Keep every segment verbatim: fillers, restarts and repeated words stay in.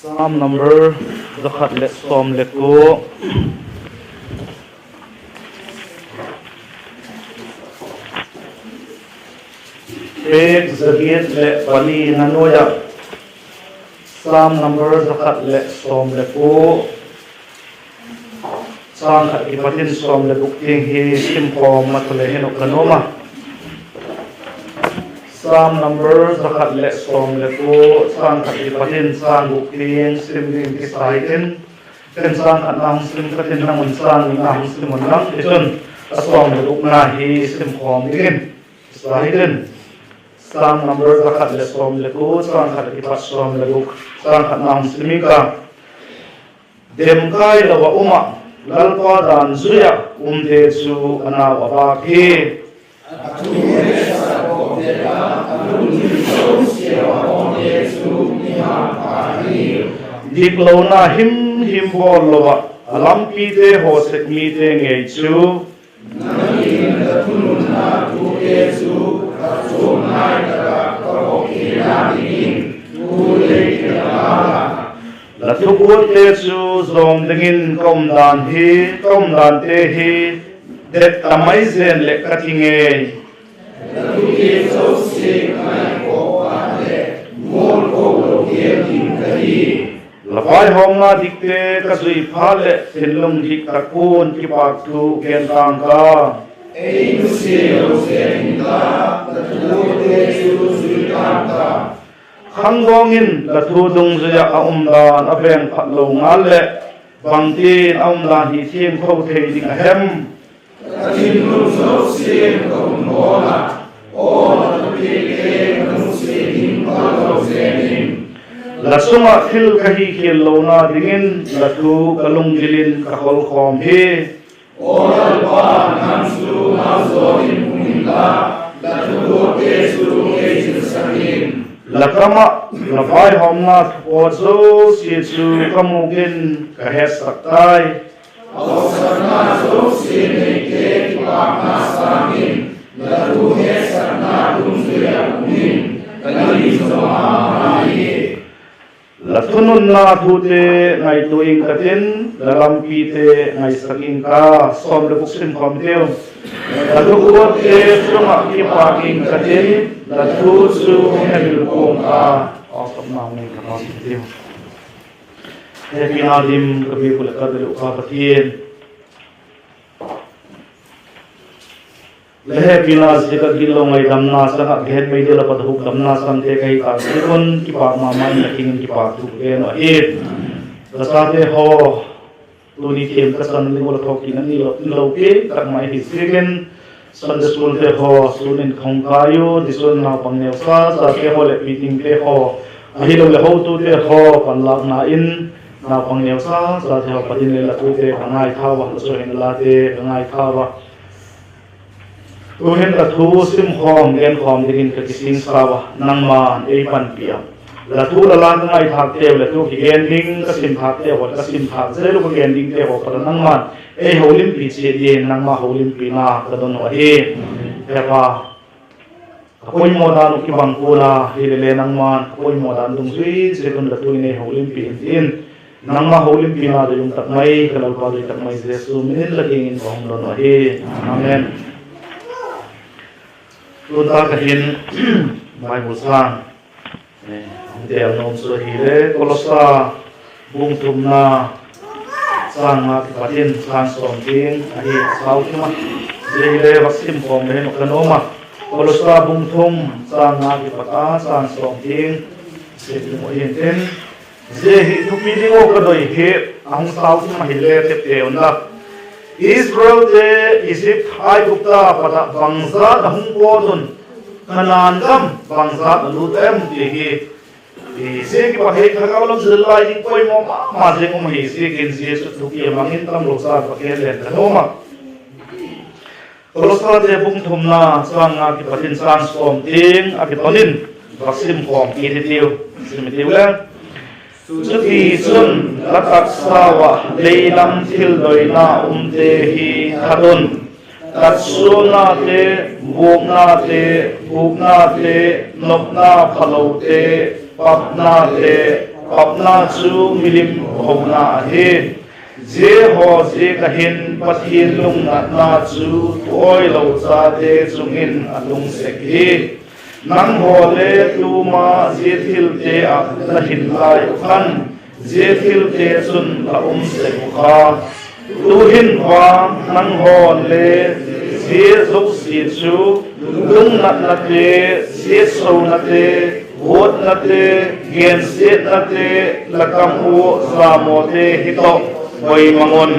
Psalm number za khat leh sawm le kua, page za giat leh palina nuai ah, Psalm number za khat leh sawm le kua, châng khat kipat in sawm le guk tiang hi sim khawm a tha le hin uh ka nuam a. Psalm number za khat leh sawm le kua, châng khat kipat in châng guk tiang sim ding kisa hitin, ken châng khatna hung sim ka tin, nang un châng nina hung sim un lang, tichun a sawm le gukna hi sim khawm dingin kisa hitin. Psalm number za khat leh sawm le kua, châng khat kipat sawm le guk, châng khatna hung sim ing ka. Demkai lo ah um ah, Lalpa dan zui ah umte chu a nau a vâk hi. Diklona him him bawl lo ah, a lampite haw sek mite ngei chu la thuguatte chu zawm dingin ka umdan hi, ka umdante hi det ta mai zen leh ka ti ngei. La vaihawmna dikte ka zui phat leh thinlung dik tak un kipâk thu gen tâng ka. Khangdawng in la thu dungzui ah a umdan a vêng phat lo ngal leh, bangtin a umdan hi thiangtho thei ding a hem? La chung ah thil ka hikhial lona dingin la thu ka lunggil in ka khol khawm hi. La kam ah la vaihawmna thupawt zosia chu ka mûk in ka hetsak tai. La thununna thute ngaitua ing ka tin, la lampite ngaisak ing ka. Sawm le guk sim khawm tiu. La thuguatte chung ah kipâk ing ka tin, la thu chu hemil pua'ng ka. Hepina dim ka biak uh leh ka doi uh Pa Pathian, la hepina ziak ah gitlo ngaidamna chang ah ka het mei deu la pat hukdamna changte ka hi tâk ziak un kipâk ma ma in la kiang in kipâk thu ka gen uh ahi. La chate haw tuni thiam ka chan ding uh la thawkitna ni lo, ni lo piak tak mai hi ziakin, Sunday schoolte haw sûn in ka hung kai ua, tichun naupang neusa chate haw leh pitingte haw, ahiloleh hotute haw panlâkna in, naupang neusa chate haw pat in le la thute ka ngaithau a, la suahinlate ka ngaithau a. Tu'hin la thu simkhawm genkhawm dingin ka kisingsau a, nangma'n ei panpi a. La thu la la ka ngaithâkteu, la thu kigen ding ka simthâkteu haw, ka simthâk zel uh ka gen dingte haw pat a nangma'n ei holimpi chiat dingin nangma holimpina ka don uh ahi. Hepa, ka poimaw dan uh kibang pua'n a, hilele nangma'n ka poimaw dan dungzui chiat un la thu in ei holimpi in ti in, nangma holimpina doi um tak mai, ka Lalpa doi tak mai Jesu min in la kiang in ka hung don uh ahi. Amen. Tun tak ah hin Bible châng hung tel nuam chu ahile Kolosa bung thumna châng nga kipat in châng sawm tiang ahi sau thim a. Zia hile vak simkhawm le hin uh ka nuam a. Kolosa bung thum châng nga kipat a châng sawm tiang sim ding uh ahi intin, zia hi thupi ding uh ka doi hi a hung sau thim ahile tepte unla. Israelte Egypt, Aigupta pat ah bangzat a hung pawt un, Kanaan gam bangzat a lût em ti hi, zia kipat hi thagau lam zil lai ding poimaw ma ma zing um ahi ziakin zia chu thupi a mang in tamlo sa vak gen leng ka nuam a. Kolosate bung thumna châng nga kipat in châng sawm tiang a kiton in vak simkhawm kit hitiu, sim hitiu le. Chutichun, la taksau ah lei lam thil doina umte hi that un: tatsuannate, buaknate, huknate, nopna phalote, papnate, Papna chu milim hona ahi. Zia haw ziak ah hin Pathian lungnatna chu thu awilo chate chung in a tung sek hi. Nanghaw le tuma zia thilte ah la hin lai uh khan, zia thilte chun la um sek uh kha. Tu'hin vang nanghaw le zia zosia chu lungnatnate, siatsonate, huatnate, gensiatnate, la kam ua zamawte hi tawh koi mang un.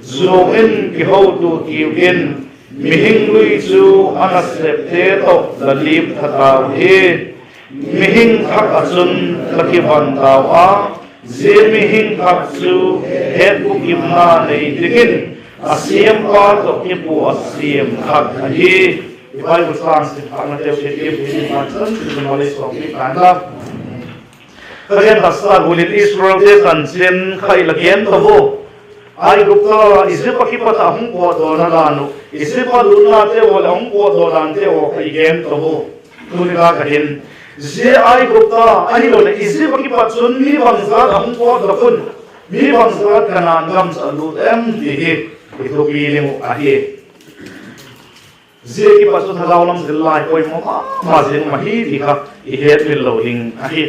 Zuau in kihotu kiu in, mihing lui chu a nasepte tawh la lip tha tau hi. Mihing thak ah chun la kivan tau a, zia mihing thak chu hetbukimna nei dingin a siampa tawh kipua siam thak ahi. I Bible châng sim thâknateu hi i sim thâk chan chu malei sawmpi kan la. Ka gen tak sa gual in Israelte chanchin kha i la gen ta ua. Aigupta, Egypt ah kipat a hung pawtdawna dan uh, Egypt ah lutnate haw leh a hung pawtdaw dante haw kha i gen ta ua. Tuni tak ah hin, zia Aigupta ahiloleh Egypt ah kipat chun mi bangzat a hung pawtdok un, mi bangzat Kanaan gam chu a lut em ti hi i thupi ding uh ahi. Zia kipat chu thagau lam zil lai poimaw ma ma zing um ahi ti kha i hetmil lo ding ahi.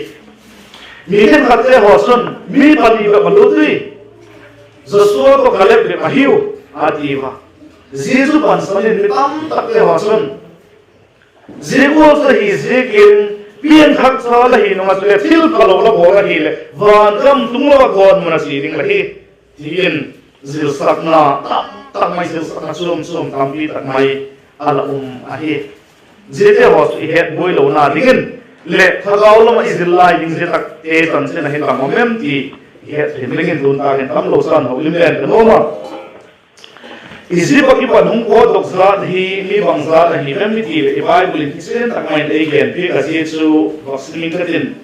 Mi khenkhatte haw chun, mi pani bep a lut ui, Joshua tawh Kaleb bep ahiu, a ti ua. Zia chu pansan in mi tamtakte haw chun, zia gual chu ahi ziakin, piangthak cha la hi nung ah chuleh thil phalo la bawl ahileh van gam tung lo ah gawtmun a chia ding la hi, ti in zilsakna tamtak mai, zilsakna chuam chuam tampi tak mai a la um ahi. Ziate haw chu i hetbuai lona dingin leh thagau lam ah i zil lai ding zia takte chanchin ah hin bang um em ti i het thim dingin tun tak hin tamlo san holim len ka nuam a. Egypt ah kipat hung pawtdok zat hi mi bangzat ahi em i ti leh i Bible in kichian tak mai in ei genpiak a, zia chu vak sim ing ka tin.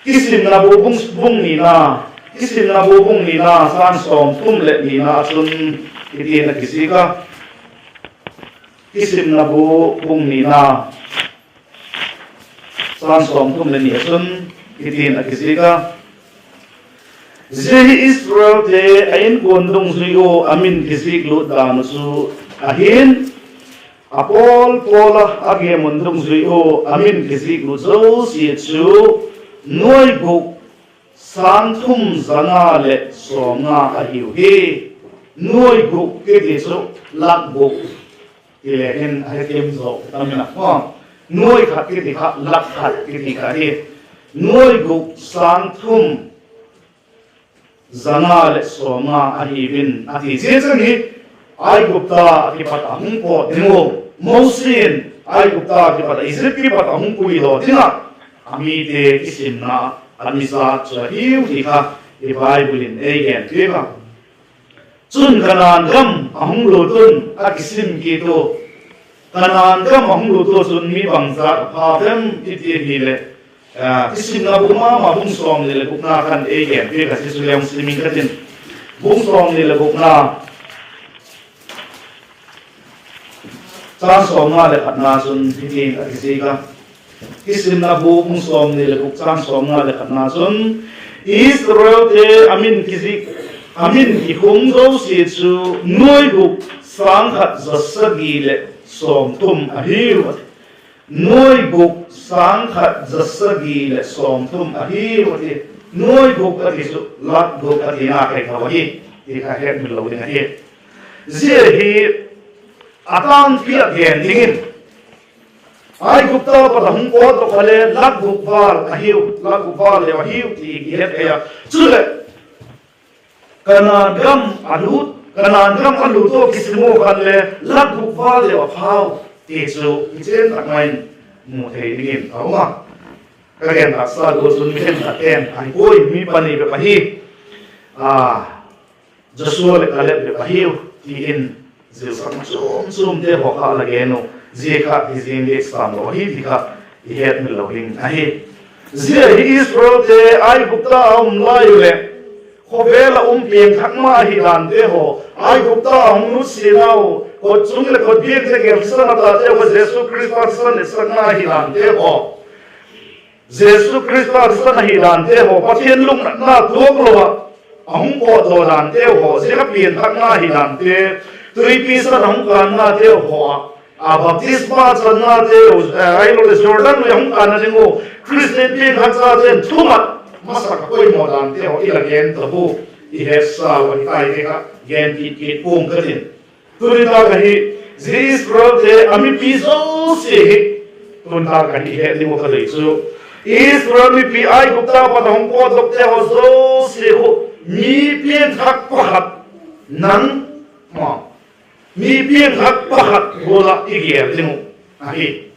Kisimna bu bung, bung nina, Kisimna bu bung nina châng sawmthum leh nina ah chun hitin a kizik a. Kisimna bu bung nina châng sawmthum leh ni ah chun hitin a kizik a: Zia hi Israelte a inkuan dungzui ua a min kizik lut dan uh chu ahi'n, a pawl pawl a a gêmun dungzui ua a min kizik lut zosia chu nuai guk, sâng thum, za nga leh sawmnga ahiu hi. Nuai guk kiti chu lak guk ti le hin a hekim zaw tam in a, nuai khat kiti kha lak khat kiti kha hi. Nuai guk, sâng thum, za nga leh sawmnga ahiu in a ti. Zia chun hi Aigupta ah kipat a hung pawt ding ua, Mosi in Aigupta kipat a, Egypt kipat a hung puidaw ding ah a mite kisimna a mi zat chu ahiu ti kha i Bible in ei genpiak a. Chun Kanaan gam a hung lut un a kisim kit ua, Kanaan gam a hung lut ua chun mi bangzat a pha em i ti ahileh, Kisimna bu ma ma bung sawmni leh gukna khan ei genpiak a, zia chu le hung sim ing ka tin. Bung sawmni leh gukna châng sawmnga leh khatna chun hitin a kizik a. Kisimna bu bung sawmni leh guk châng sawmnga leh khatna chun, Israelte a min kizik, a min kikhum zosia chu nuai guk, sâng khat, za sagi leh sawmthum ahiu. Nuai guk, sâng khat, za sagi leh sawmthum ahiu a ti. Nuai guk a ti chu lak guk a tina kha tho ahi ti kha hetmil lo ding ahi. Zia hi a tângpi ah gen dingin, Aigupta pat a hung pawtdok kha le lak guk vâl ahiu, lak guk vâl leu ahiu ti i het thei a. Chuleh Kanaan gam a lut, Kanaan gam a lut ua kisim ua khan le lak guk vâl leu a phau ti chu kichian tak mai in mu thei dingin a um a. Ka gen taksa gual chun mi khenkhat ten, ahi puai, mi pani bep ahi, Joshua leh Kaleb bep ahiu, ti in zilsakna chuam chuamte haw kha a la gen uh. Zia kha hi zing diak sam lo ahi ti kha i hetmil lo ding ahi. Zia hi Israelte Aigupta a um lai uh leh khawvel ah um piangthak ma ahi dante haw, Aigupta a hung nutsianau, kotchung leh kotbiakte gelsan a tate haw, Jesu Khrista thisan etsakna ahi dante haw, Jesu Khrista thisan ahi dante haw, Pathian lungnatna tuak lo ah a hung pawtdaw danteu haw, zia kha pianthakna ahi dante, tuipi san a hung kânnateu haw ah, a baptisma channateu, ahiloleh Jordan lui a hung kânna ding uh Khristian piangthakchate'n thumat masak a poimaw dante haw i la gen ta u, i hetsa ua i tai te kha gen kit kit pua'ng ka tin. Tuni tak ahi, zia Israelte a mipi zosia hi, tuni tak ahi i het ding uh ka doi chu, Israel mipi Aigupta pat a hung pawtdokte haw zosia uh, mi piangthak pakhat, nang, ma, mi piangthak pakhat gual ah i gel ding uh ahi.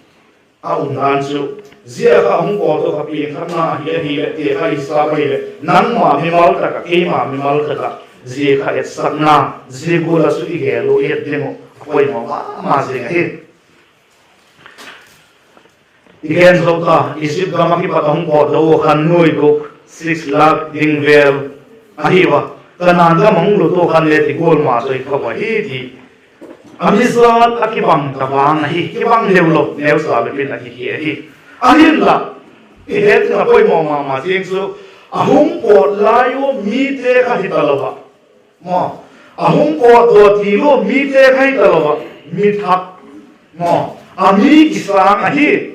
A umdan chu, zia kha a hung pawtdok kha piangthakna ahi, ahileh ti kha i sa ahileh, nangma mimal tak ah, keima mimal tak ah, zia kha etsakna, zia gual ah chu i gel uh i het ding uh a poimaw ma ma zing ahi. I gen zo ta, Egypt gam ah kipat a hung pawtdok ua khan nuai guk, six lakh ding vel ahi ua, Kanaan gam a hung lut ua khan le ti gual ma zaw i kha ua hi ti, a mizat a kibang ta vang ahi, kibang deu lo, neucha bep in a kihi ahi. Ahinla, i het ding a poimaw ma ma zing chu, a hung pawt lai ua mite kha hi talo ah, maw, a hung pawtdok ti ua mite kha hi talo ah, mi thak, maw, a mi kisâng ahi.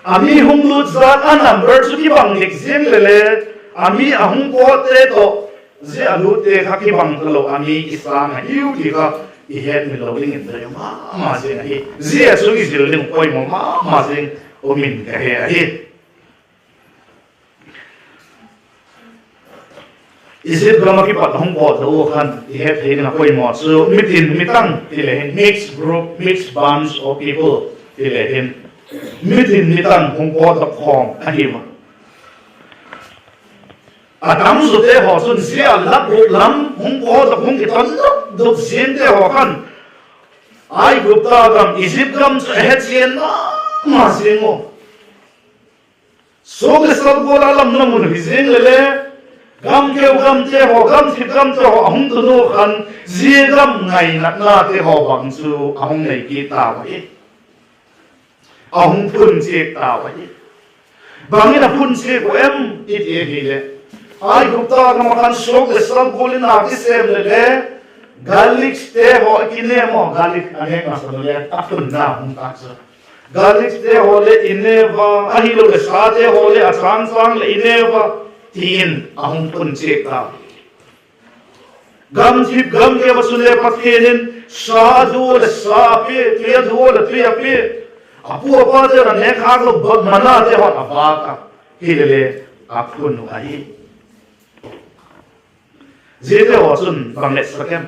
A mi hung lut zat a number chu kibang dik ziang lele, a mi a hung pawtte tawh zia a lutte kha kibang talo, a mi kisâng ahiu ti kha i hetmil lo dingin doi ma ma zing ahi. Zia chu i zil ding poimaw ma ma zing um in ka he ahi. Egypt gam ah kipat a hung pawtdok ua khan i het thei ding a poimaw chu mitin mitang ti le hin, mixed group, mixed bunch of people ti le hin, mitin mitang hung pawtdok khawm ahi ua. A tam zawte haw chun zia lak guk lam hung pawtdok, hung kiton dok dok ziangte haw khan Aigupta gam, Egypt gam chu a he chian ma ma zing u. Suak leh sal gual a lamna mun hi ziang lele, gam keu gamte haw, gam thip gamte haw a hung tun ua khan, zia gam ngainatnate haw bang chu a hung nei kit tau ahi. A hung phun chiak tau ahi. Bang in a phun chiak uh em i ti ahileh, Aigupta gam ah khan suak leh sal gual in a kisêm lele, garlicte haw i kinêm a, garlic a nêk masa nu le a phunna hung tak chu, garlicte haw le i ne ua, ahiloleh sate haw le a châng châng leh i ne ua, ti in a hung phun chiak tau. Gam thip gam keu ah chule Pathian in sa a du leh sa a pia, tui a du leh tui a pia, a pu a pate a nêk khâk lo bak manate haw a vâk a, hilele a phun uh ahi. Ziate haw chun bang etsak em?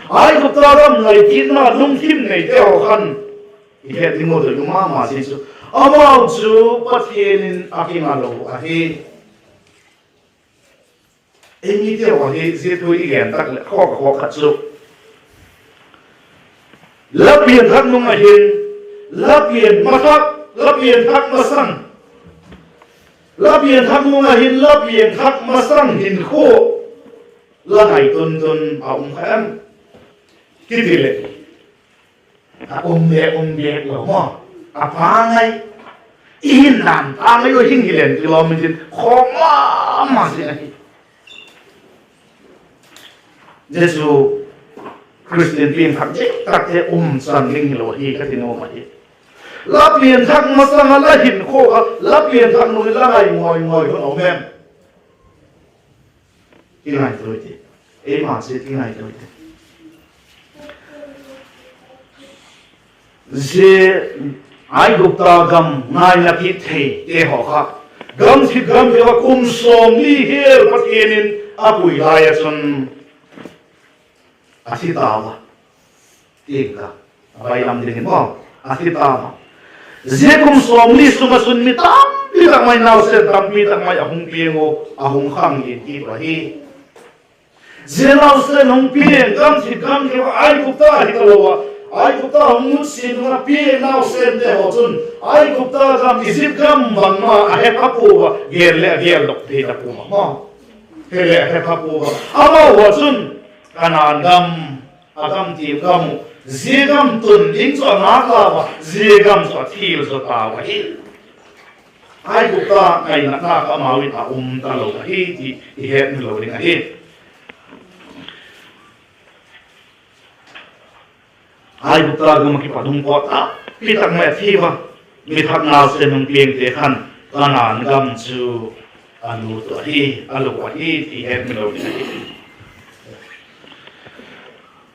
Aigupta gam ngaikitna lungthim neite haw khan i het ding uh doi ma ma zing chu, amau chu Pathian in a kinga lo ahi. Ei mite haw hi zia thu i gen tak leh khawk khawk khat chu, la pianthak nung ah hin, la pian ma thak, la pianthak masang, la pianthak nung ah hin la pianthak masang hinkhua la ngai tun tun a um kha em? Kiti leh, a um bêk, um bêk lo maw. A pangai, i hin dan pangai u hing hi leng kilawm intin khawk ma ma zing ahi. Jesu Khristian piangthak dik takte um chan ding hilo hi ka ti nuam ahi. La pianthak masang a la hinkhua kha, la pianthak nung in la ngai ngawi ngawi hun a um em? Kingaitua i ti. Eima chu kingaitua i ti. Zia Aigupta gam ngaina kit theite haw kha, gam thip gam keu ah kum sawmli hial Pathian in a pui lai ah chun a thi tau a. Ti ka, a bailam dingin maw, a thi tau a. Zia kum sawmli sung ah chun mi tampi tak mai, nausen tampi tak mai a hung piang u, a hung khang in kit uh ahi. Zia nausen hung piang, gam thip gam keu ah, Aigupta hi talo ah, Aigupta hung mut sin nung a piang nausente haw chun Aigupta gam, Egypt gam bangma a hepha pua a, gel leh a geldok thei ta pua a maw. Hileh a hepha pua a, amau haw chun Kanaan gam, a gam tiam gam uh, zia gam tun ding chu a ngâk lau a, zia gam chu a thil zaw tau ahi. Aigupta ngainatna kha amau in a um talo ahi ti i hetmil lo ding ahi. Aigupta gam ah kipat hung pawt a, mi tak mai a thi ua, mi thak nausen hung piangte khan Kanaan gam chu a lut uh ahi, a lo ahi ti hetmil lo ding ahi.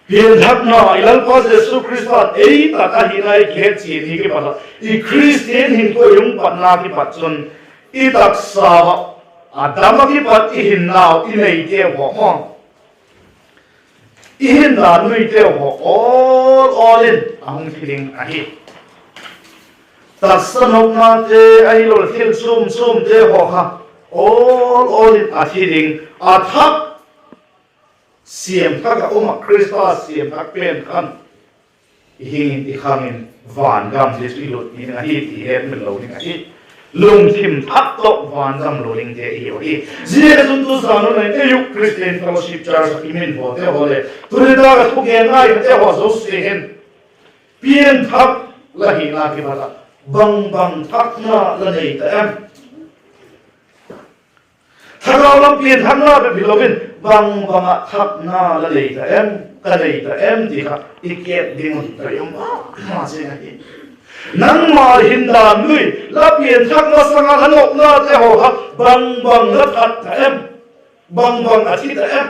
Pianthakna, i Lalpa Jesu Khrista'n ei tak ahina i kihetchian hi kipat ah, i Khristian hinkhua i hung patna kipat chun, i taksa ah, Adam ah kipat i hinnau i neiteu haw maw, i hindan nuiteu haw awl awl in a hung thi ding ahi. Taksa nopnate ahiloleh thil chuam chuamte haw kha awl awl in a thi ding, a thak siam thak ah um ah Khrista siam thak pen khan i hing in i khang in van gam zia chu i lut ding ahi ti hetmil lo ding ahi. Lungthim thak tawh van gam lo dingte i hiu ahi. Zia chun tu zan un ei u Christian Fellowship Church i min hawte haw leh tu nitâk ah thugen ngaite haw zosia hin pianthak la hina kipat ah bang bang thakna la nei ta em? Thagau lam pianthakna bep hilo in bang bang ah thakna la nei ta em, ka nei ta em ti kha i kiet ding un ka um a, ma zing ahi. Nangma hindan nui la pianthak masang ah la nopnate haw kha bang bang la that ta em, bang bang a thi ta em?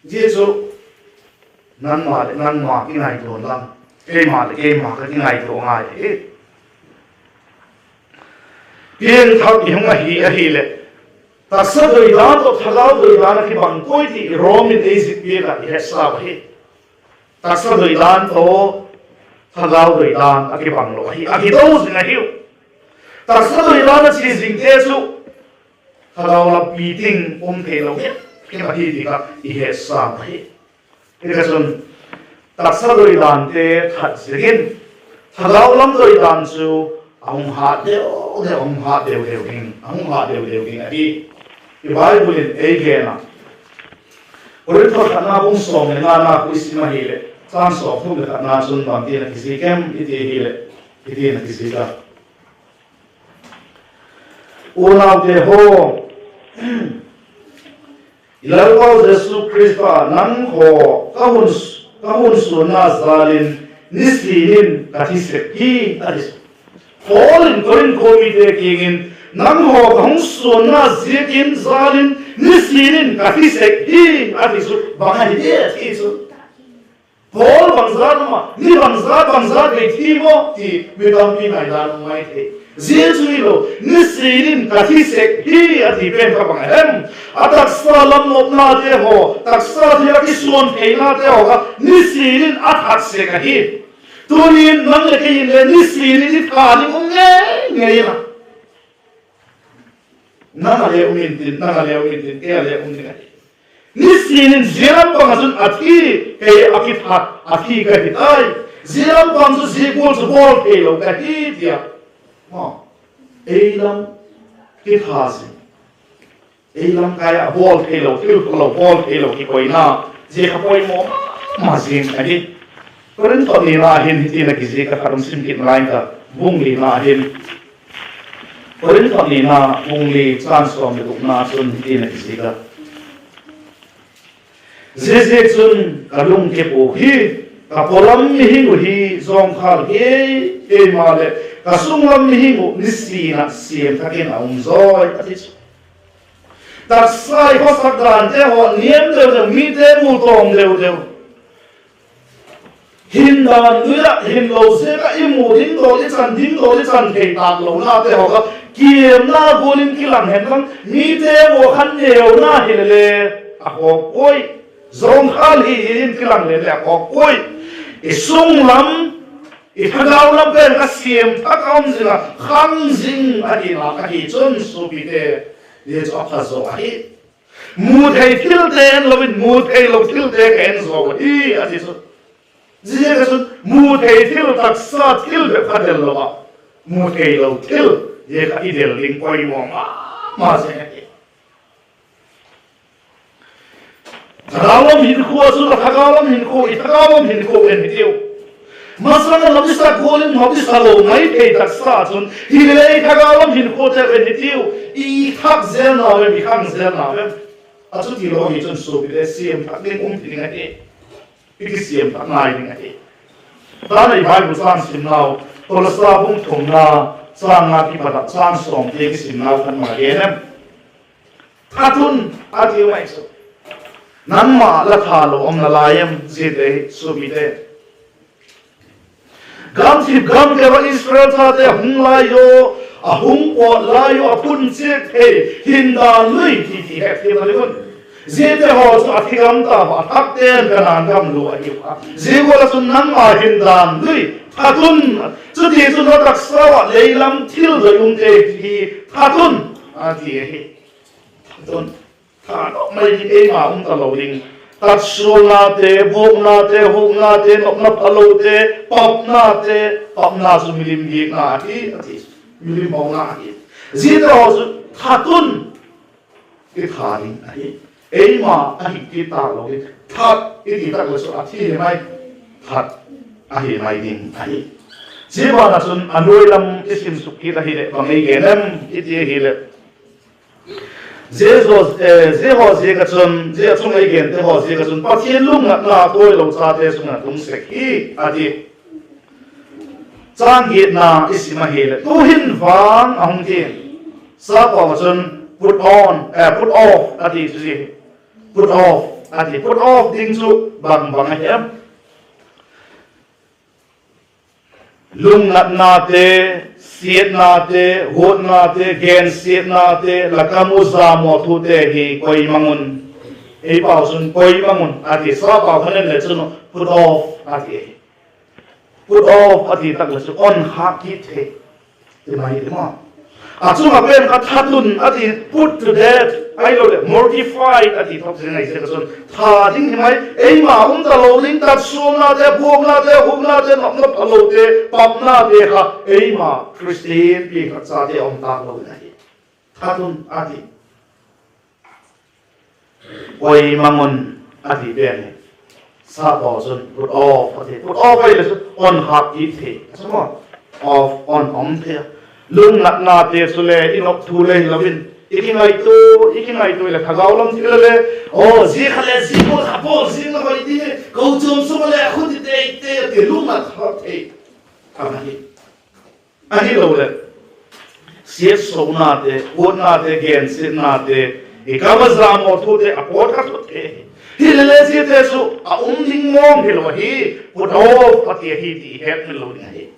Zia chu nangma leh nangma kingaitua lam, keima leh keima ka kingaitua ngai ahi. Piangthak i hung ahi ahileh, taksa doidan tawh thagau doidan a kibang puai ti Rom in ei zik piak ah i hetsau ahi. Taksa doidan tawh thagau doidan a kibang lo ahi, a kido zing ahiu. Taksa doidan a chia zingte chu thagau lampi ting um theilo hi, hi ahi ti kha i hetsau ahi. Hi kha chun taksa doidante that ziakin thagau lam doidan chu a hung hat deu deu, a hung hat deu deu ding, a hung hat deu deu ding ahi. I Bible in ei gen a, Korinth khatna bung sawm leh ngana khu i sim ahileh, châng sawmthum leh khatna chun bangtin a kizik em i ti ahileh, hitin a kizik a: Unaute haw, i Lalpau Jesu Khrista nanghaw ka hun, ka hun suanna jâl in nisin in ka thi sek hi, a ti. Paul in Korinth khawmite kiang in, nanghaw ka hung suanna ziakin jâl in nisin in ka thi sek hi, a ti chu bang ahi dia ti chu. Paul bangzat um a, ni bangzat, bangzat vei thi maw ti mi tampi ngaidan um mai thei. Zia chu hilo, nisin in ka thi sek hi a ti pen kha bang a hem? A taksa lam nopnate haw, taksa thil a kisuan theinate haw kha nisin in a that sek ahi. Tuni'n nang leh kei in le nisin in i that ding um ngei ngei a. Nang a le um intin, nang a le um intin, kei a le um ding ahi. Nisin in zia lam pang ah chun a thi, kei a kithat, a thi ka hi tai. Zia lam pang chu zia gual chu bawl theilo ka hi tia, ei lam kithat zing, ei lam kai ah bawl theilo, thil phalo bawl theilo kikoina, zia kha poimaw ma zing ahi. Korinth nina hin hitin a kizik a, khat um sim kit nalai ka, bung lina hin. Korinth nina bung li châng sawm leh gukna chun hitin a kizik a: Ziaziakchun ka lungthim uh hi, ka pawlam mihing uh hi zawngkhâl hi, himaleh ka sunglam mihing uh nisin ah siam thak in a um zawi, a ti chu. Taksa i khawsak dante haw niam deu deu, mite mu tawm deu deu, hindan nui ah hinlo ziak ah i mu ding dawl, i chan ding dawl, i chan thei tâk lonate haw kha kiamna gual in kilang hen lang, mite haw khan neuna hile le a khawk puai, zawngkhâl hi in kilang le le a khawk puai. I sunglam, i thagau lam pen kha siam thak a um zing a, khang zing ahina ahi chun suapite, zia chu a pha zaw ahi. Muthei thilte en lo in mutheilo thilte ka en zaw ahi, a ti chu. Ziaziak a chun muthei thil, taksa thil bep kha del lo a, mutheilo thil, zia kha i del ding poimaw ma ma zing ahi. Thagau lam hinkhua chu, thagau lam hinkhua, i thagau lam hinkhua en hitiu. Masang a nopisa gual in nopisa lo mai thei taksa chun, hileh i thagau lam hinkhuate ven hitiu, i thak zel nau em, i khang zel nau em? A chuti lo hi chun suapite, siam thak ding um thei ding ahi. I kisiam thak ngai ding ahi. Tuna i Bible châng simnau, Kolosa bung thumna, châng nga kipat ah châng sawm tiang i simnau khan bang a gen em? That un, a ti mai chu. Nangma la that lo um nalai em, ziate suapite? Gamthip gamkeu ah Israel chate a hung lai ua, a hung pawt lai ua a phun chiat thei hindan lui ti ti hetthiam a le un. Ziate haw chu a thi gam ta a, a thakte'n Kanaan gam lua ahiu a. Zia gual ah chun nangma hindan lui that un, chutichun la taksa ah lei lam thil doi umte hi that un, a ti ahi. That un. That un mai ding, eima um talo ding. Tatsualnate, buaknate, huknate, nopna phalote, papnate, papna chu milim biakna ahi, a ti. Milim hona ahi. Ziate haw chu that un, i that ding ahi. Eima ahi kit talo ding. That i ti tak leh chu a thi hi mai. That ahi mai ding ahi. Zia ban ah chun a nuai lam i sim suk kit ahileh bang ei gen em i ti ahileh, zia haw ziak ah chun, zia chung ei gente haw ziak ah chun Pathian lungnatna tuai lo chate sung ah tung sek hi, a ti. Châng giatna i sim ahileh, tu'hin vang a hung ti. Sapau ah chun put on, eh, put off a ti chu zia hi. Put off a ti. Put off ding chu bang bang ahi em? Lungnatnate, siatnate, huatnate, gensiatnate, la kam u zamaw thute hi koi mang un. Ei pau chun koi mang un a ti, sapau khan en le chun put off a ti. Put off a ti tak leh chu on khâk kit thei ti mai ti maw. A chung ah pen kha that un a ti, put to death ahiloleh mortified a ti thok zing ahi ziak ah chun that ding hi mai. Eima um talo ding, tatsualnate, buaknate, huknate, nopna phalote, papnate kha eima Khristian pi khat chate a um tâk lo ding ahi. That un a ti. Koi mang un a ti pen hi. Sapau chun put off a ti. Put off ahileh chu on khâk kit thei a chu maw. Off, on um thei a. Lungnatnate chule i nop thu le hilo in, i kingaitua, i kingaitua leh thagau lam thil le, aw, zia kha le zia gual kha bawl ziang la hoi ding e, kochuam sung ah le a khut i tei tei a ti, lungnat khâk thei. Ahi. Ahiloleh siatsaknate, huatnate, gensiatnate, i kam a zamaw thute a pawt kha thut thei. Hilele ziate chu a um ding mawng hilo ahi, put off a ti ahi ti i hetmil lo ding ahi.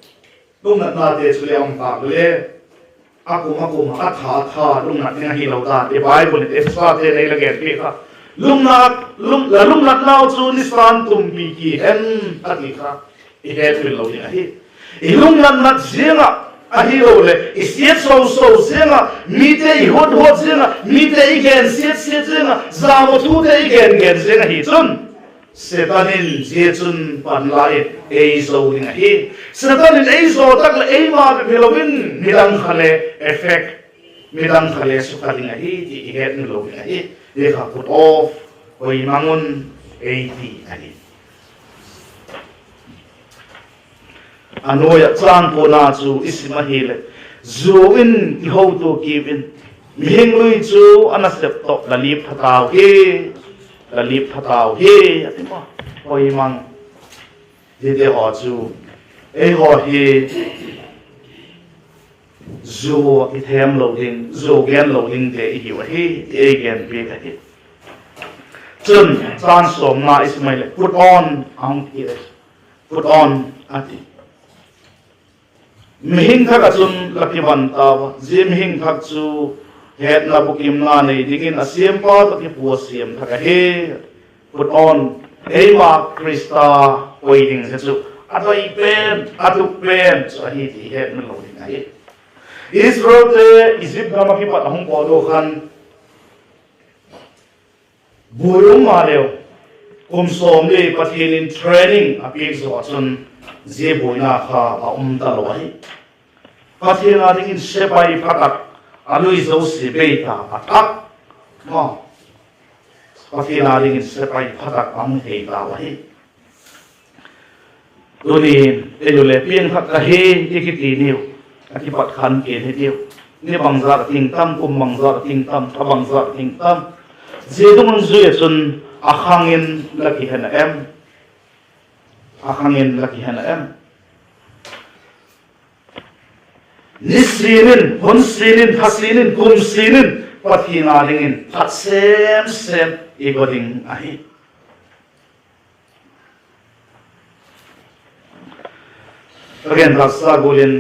Lungnatnate chu le a um tâk le, a kum a kum a tha a tha lungnat ding ahilo ta ti Bible in Ephesate nei la gen piak kha. Lungnat, lung, la lungnatnau chu nisan tumpi ki hen a ti kha i hetmil lo ding ahi. I lungnatnat ziang ah ahiloleh i siat so so ziang ah, mite i huat huat ziang ah, mite i gensiat siat ziang ah, zamaw thute i gen gen ziang ahi chun, Setan in zia chun panla in ei zo ding ahi. Setan in ei zaw tak leh eima bep hilo in midang kha le effect, midang kha le sukha ding ahi ti i hetmil lo ding ahi. Zia kha put off, koi mang un ei ti ahi. A nuai ah châng kuana chu i sim ahileh, zuau in kihotua kiu in, mihing lui chu a nasep tawh la lip pha tau hi, la lip pha tau hi, a ti maw. Koi mang, ziate haw chu, eihaw hi zuau a kithemlo ding, zuau genlo dingte i hiu ahi ti ei gen piak ahi. Chun, châng sawmna i sim ahileh put on a hung ti, put on a ti. Mihing thak ah chun la kiban tau a, zia mihing thak chu hetna bukimna nei dingin a siampa tawh kipua siam thak ahi. Put on, eima Khrista koi ding zia chu a doi pen, a tuk pen chu ahi ti hetmil lo ding ahi. Israelte Egypt gam ah kipat a hung pawt ua khan, buai um maleu, kum sawmli Pathian in training a piak zaw ah chun, zia buaina kha a um talo ahi. Pathian â dingin sepai pha tak, a lui zosia bei ta a thak, maw, Pathian â dingin sepai pha tak a hung thei tau ahi. Tuni'n ei u le piangthak ka hi i kiti niu, a kipat khan kin hitiu. Ni bangzat a ting tam, kum bangzat a ting tam, tha bangzat a ting tam. Zia dungzui ah chun a khang in la kihen a em? A khang in la kihen a em? Nisin in, hun sin in, tha sin in, kum sin in, Pathian â dingin phat sem sem i go ding ahi. Ka gen taksa gual in,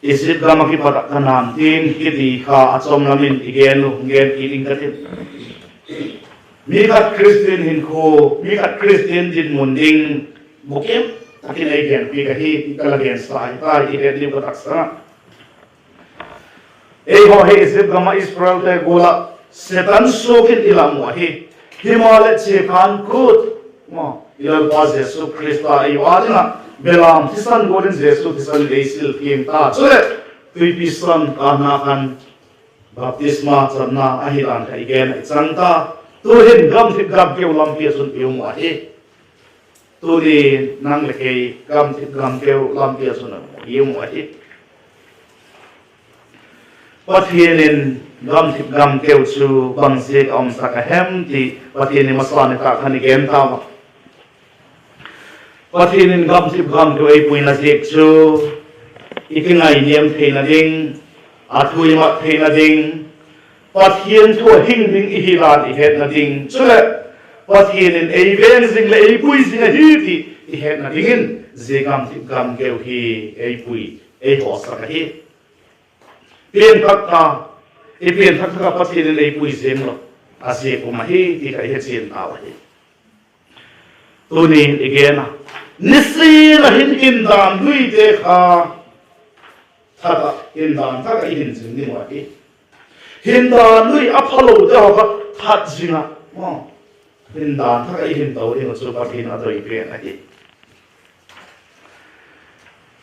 Egypt gam ah kipat ah Kanaan tin kiti kha a chawm lam in i gen u, gen kit ing ka tin. Mi khat Khristian hinkhua, mi khat Khristian dinmun ding bukim tak in ei genpiak ahi ti ka la gensa ahi tai, i het diu ka taksa ah. Eihaw hi Egypt gam ah Israelte gual ah Setan suak in i lam uh ahi. Himaleh chiakhan kut, i Lalpa Jesu Khrista ei u â ding ah belam thisan gual in Jesu thisan in ei sil thiang ta. Chuleh tuipi san kâna khan baptisma channa ahi dan kha i gen ah i chang ta. Tu'hin gamthip gamkeu lampi ah chun i um uh ahi. Tuni nang leh kei gamthip gamkeu lampi ah chun i um uh ahi. Pathian in gamthip gamkeu chu bangziak a umsak a hem ti Pathian i masa ni tak khan i gen tau a. Pathian in gamthip gamkeu ei puina ziak chu i kingainiam theina ding, a thu i mat theina ding, Pathian thu a hing ding i hi dan i hetna ding, chuleh Pathian in ei veng zing leh ei pui zing ahi ti i hetna dingin zia gamthip gamkeu hi ei pui, ei hawsak ahi. Piangthak ta, i piangthak tak ah Pathian in ei pui zing lo a ziak um ahi ti kha i he chian tau ahi. Tuni i gen a, nisin a hin hindan luite kha thak ah, hindan thak ah i hin zing ding uh ahi. Hindan lui a phalote haw kha that zing ah, hindan thak ah i hin to ding uh chu Pathian a doi pen ahi.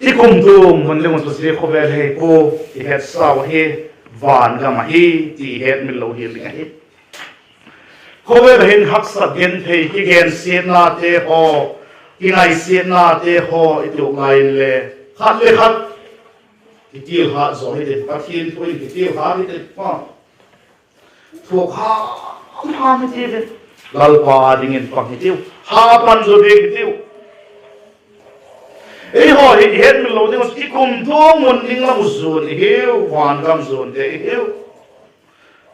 I kumtuang mun ding uh chu zia khawvel hi pua, i hetsau ahi, van gam ahi ti i hetmil lo hi ding ahi. Khawvel ah hin haksat genthei, kigensiatnate haw, kingaisiatnate haw i tuak lai inle, khat le khat kitilhat zaw hitin, Pathian thu in kitilhat hitin, thuak ham ham hitiu in, Lalpa â dingin pang hitiu, ha pan zaw diak hitiu. Eihaw hi i hetmil lo ding uh chu i kumtuang mun ding lam uh zuan i hiu, van gam zuante i hiu.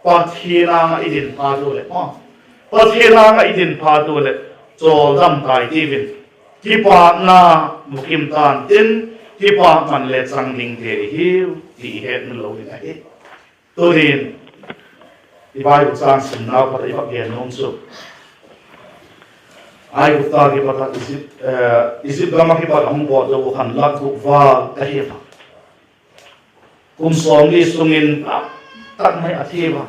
Pathian âng ah i din phat u leh, Pathian âng ah i din phat u leh, chawldam tai tiu in, kipâkna bukim ta'n tin, kipâkman le chang dingte i hiu ti i hetmil lo ding ahi. Tunin i Bible châng simnau pat ah i va gen nuam chu, Aigupta kipat ah Egypt, Egypt gam ah kipat a hung pawt zo uh khan lak guk vâl ahi a. Kum sawmli sung in tak mai a thi a.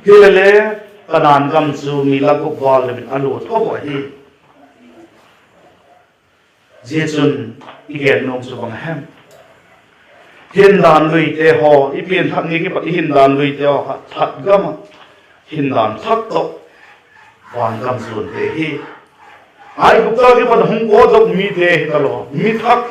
Hilele, Kanaan gam chu mi lak guk vâl deu in a lut khop uh ahi. Zia chun i gen nuam chu bang a hem? Hindan luite haw, i pianthak ni kipat i hindan luite haw kha that gam ah hindan thak tawh van gam zuante hi. Aigupta kipat a hung pawt zo mite hi talo, mi thak,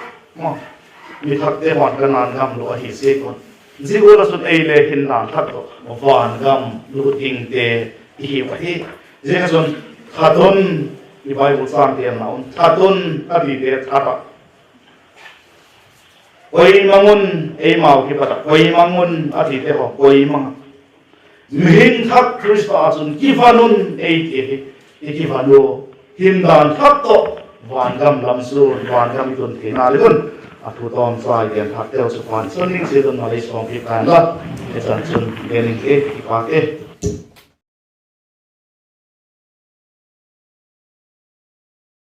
mi thakte haw'n Kanaan gam lut ahi ziak un, zia gual ah chun ei le hindan thak tawh van gam lut dingte i hiu ahi. Ziak ah chun, that un, i Bible châng tiamna un, that un a tite that ah, koi mang un, eimau kipat ah koi mang un a tite haw koi mang a, mihing thak Khrista ah chun kivan un ei ti hi, i kivan u, hindan thak tawh van gam lam zuan, van gam i tun theina ding un, a thu tawmcha i gen thak teu chu pan san ning sia dun malei sawmpi kan la, i chan chun gen ning e, i pa e.